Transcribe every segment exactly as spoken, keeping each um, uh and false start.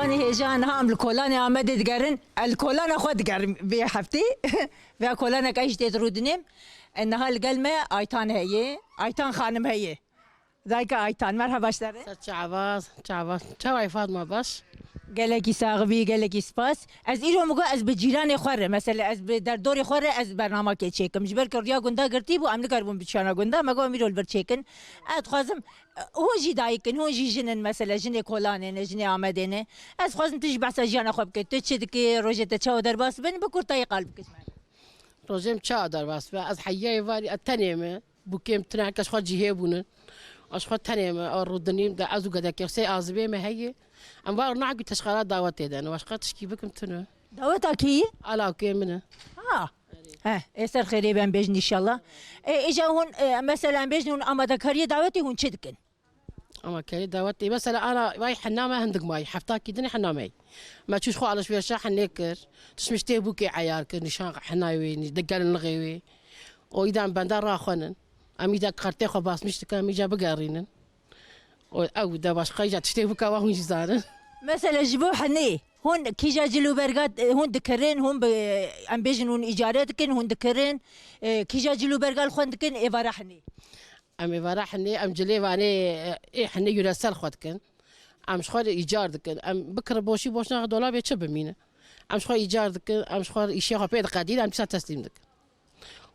Anî hêja niha em li kolanê Amedê digerin. Ez li kolana xwe digerim vê heftê. Vêya kolanek ez jî tê di Rûdinê. E, niha li gel me Aytan heye. Aytan xanim heye. Dayika Aytan, merhaba ji te re. Ser çava, çava. Çawa yî Fatma, baş? Gelekî sax bî, gelekî spas. Ez îro min got ez bi cîranê xwe re, mesela ez bi derdorê xwe re ez bernamekê çêkim. Ji ber ku riya gunda girtî bû, em nikaribûn biçiyana gunda, me got em îro li vir çêkin. Ez dixwazim, e, hûn jî dayik in, hûn jî jin in, mesela jinê kolanê ne, jinê Amedê ne. Ez dixwazim tu jî behsa jiyana xwe bike. Tu çi dikî, rojê te çawa derbas bin, bi kurtayî qal bike ji me. Rojê min çawa derbas be? Ez heyayê varî, ez tenê me. Bûkê min tune, herkes xwe cihê bûnin. Ez xwe tenê me, a Rûdinî de ez û gedekê sê azibê me heye. Em var nahkî teşxala dawetê de ne. Başqa tişkî bikim tune. Daweta kî ye? Alawkê min e. Ha. He, ê ser xêrê be em bêjin înşallah. E, îca hûn, e, mesela em bêjin hûn amadekariyê dawetê hûn çi dikin? Ama kerê dawetê, mesela ana vay hena me hindik mayî, hefta kî dinê hena me. Me çû ji xwe alişverişa henê kir. Tişt miştê bûkê eyar kir, nîşan henayê wê, nî-, de gelin lixê wê. O îda em benda raxwenin. Em îda kartê xwe basmiş dikin, em îca bigerînin. O ew de başqa îca tiştê bûka wa hûn jî zanin. Mesela ji bo henê, hûn kîja cil û berga, e, hûn dikirin, hûn bi, em bêjin hûn îcare dikin, hûn dikirin, e, kîja cil û berga li xwe dikin, êvara henê. Em êvara hinê, em cilê vanê, ê hinê yûresel xwe dikin. Em ji xwe re îcar dikin. Em bikirin boşî boş naxe dolabê çi bimîne. Em ji xwe îcar dikin, em ji xwe îşê xwe pê diqedîn, em dîsa teslîm dikin.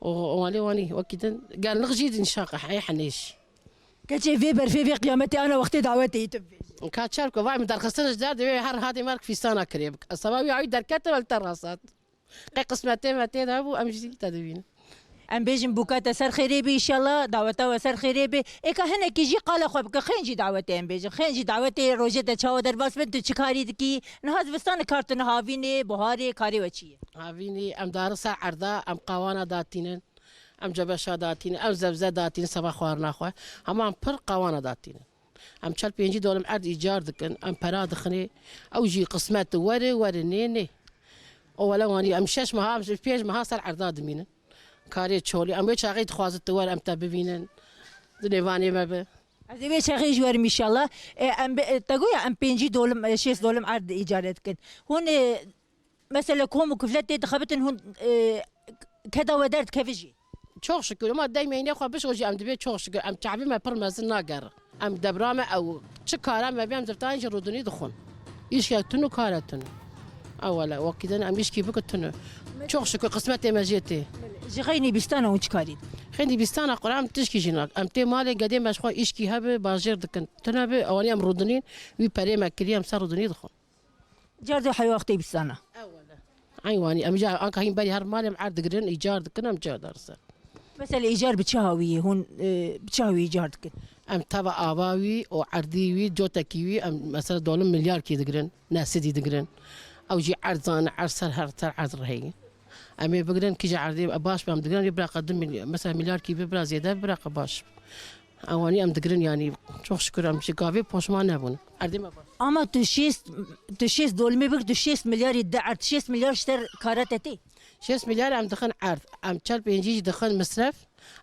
O, o wanê wanî, wekî din, gelnix jî din şaqa, heyê hinê jî. Keçê vê berfê vê qiyametê ana wextê dawetê yî tu bibêjî. Ka çer ku vay min derxistin ji der divê her hadê merg fîstana kirê bik. Seba wî awî derkete wel te rasat. Qey qismetê me tê de bû, em jî te dibînin. Em bêjin bûka te ser xêrê bê, înşallah daweta we ser xêrê bê. Êka hinekî jî qala xwe bike, xêncî dawetê em bêjin. Xêncî dawetê rojê te çawa derbas bin, tu çi karî dikî? Niha zivistan kar tune, havînê, buharê, karê we çi ye? Havînî, em dari ser erda, em qawana datînin, em cebeşa datînin, em zebze datînin seba xwarina xwe. Hema em pir qawana datînin. Em çel pêncî dolim erd îcar dikin, em pera dixinê, ew jî qismet were, were nê, nê. O wele wanî, em şeş meha, em pênc meha ser erda dimînin. Karê çolî, em wê çaxê dixwazin tu wer, em te bibînin. Di nêvanê me bi. Ez ê vê çaxê jî werim înşallah. E, em bi, e, te goya em pêncî dolim, e, şêst dolim erd îcare dikin. Hûn, e, Mesela kom û kiflet tê dixebitin hûn, e, keda we derdikeve jî? Çok şükür, ama dey meynê xwe bişo jî em dibê çok şükür. Em çavê me pir mezin nagere. Em debra me ew çi kara me bê em zirtayên ji rûdinî dixwin. Îşkek tun û kare tun. Ewele, wekî din em îşkî bike tun. Çok şükür qismetê me jê tê. Ji xeynî bîstana hûn çi karî? Xeynî bîstana qura em tişkî jî nak. Em tê malê gedê me ji xwe îşkî hebe bajêr dikin. Tune bi, ewanî em rûdinîn, wî perê me kiriye em ser rûdinî dixwin. Car de heya wextê bîstana. Ewele. Eyn wanî, em îcar anka hîn berî her malê em erd digirin, îcar dikin, em çi dar ser. Mesela îcar bi çi hawî ye? Hûn, e, bi çi hawî îcar dikin? Em teva ava wî û erdî wî, cotekî wî, em mesela dolim milyar kî digirin, nesidî digirin. Ew jî erd zane, erd ser her ter erd reheyî. Em ê bigirin, kîja erdê baş be em digirin, ê biraqa du milyar, mesela milyar kî bi bira zêde biraqa baş. Ewanî em digirin, yanî çok şükür em ji gavê poşman nebûn. Erdê me baş. Ama tu şêst, tu şêst dolimê bik, tu şêst milyarî di erd, şêst milyar ji te kara te tê. Şêst milyar em dixin erd, em çel pêncî jî dixin misref,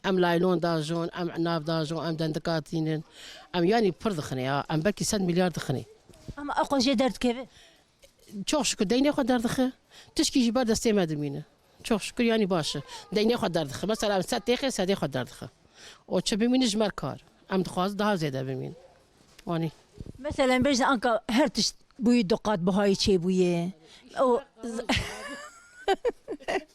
em laylon dajon, em nav dajon, em dendika tînin. Em yanî pir dixinê ya, em belkî sed milyar dixinê. Ama ew qo jê derdikeve? Çok şükür deynê xwe derdixe. Tişkî jî ber destê me dimîne. Çok şükür yanî baş e. Deynê xwe derdixe. Mesela em sed têxê sedê xwe derdixe. O çi bimîne ji me kar. Em dixwazin daha zêde bimîne. Wanî. Mesela em bêjin anka her tişt bûyî du qat buhayî çêbûye. O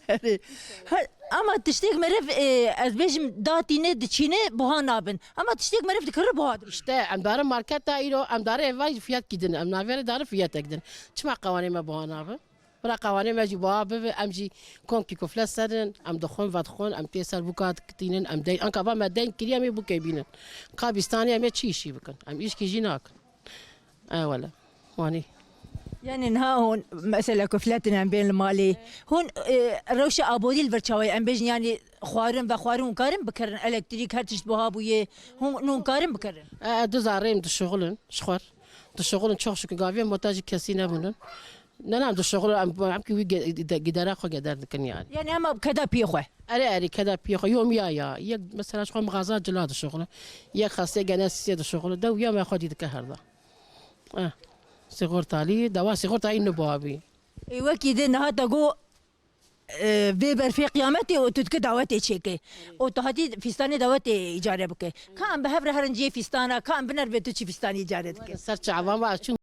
Erê. Her, ama tiştêk meriv, e, ez bêjim datîne, diçîne, buha nabin. Ama tiştêk meriv dikire buha dibin. İşte em dare marketa îro, em dare eva fiyat kidin, em navêre dare fiyatek din. Çima qawanê me buha nabin? Bira qawanê me jî buha bibe, em jî komkî kufle serin, em dixwin, vedixwin, em tê ser bûka dikitînin, em deyn, anka va me deyn kiriye, em ê bûkê bînin. Ka bîstanê em ê çi îşî bikin? Em îşkî jî nakin. E, wele. Wanî. Yani niha hûn mesela kufletin em bên li malê. Hûn, e, rewşa aborî li vir çawa ye? Em bêjin yani xwarin ve xwarin hûn karin bikirin? Elektrîk her tişt buha bûye. Hûn, hûn karin bikirin? E, e, du zareyim dişuxulin, ji xwer. Dişuxulin çok şükür. Gaviye muhtac kesî nebûnin. Ne nam dişuxulin, em, em ki wî ge-, de-, gidera xwe geder dikin yani. Yani ama keda piyê xwe? Erê, erê, keda piyê xwe. Yomiya ya. Yek mesela ji xwe mixaza cila dişuxulin. Yek xastê gene sisê dişuxulin. Dew ya me xwe dî dike her da. Eh. Sîxortalî, dawa sîxorta îno babî. Ê wekî dê niha te got, e, vê berfê qiyametê û tu dikî dawetê çêkê. Û tu hatî fîstanê dawetê îcare bike. Ka em bi hev re herin cihê fîstana, ka em binerin vê tu çi fîstanî îcare dike. Ser çavan va çûn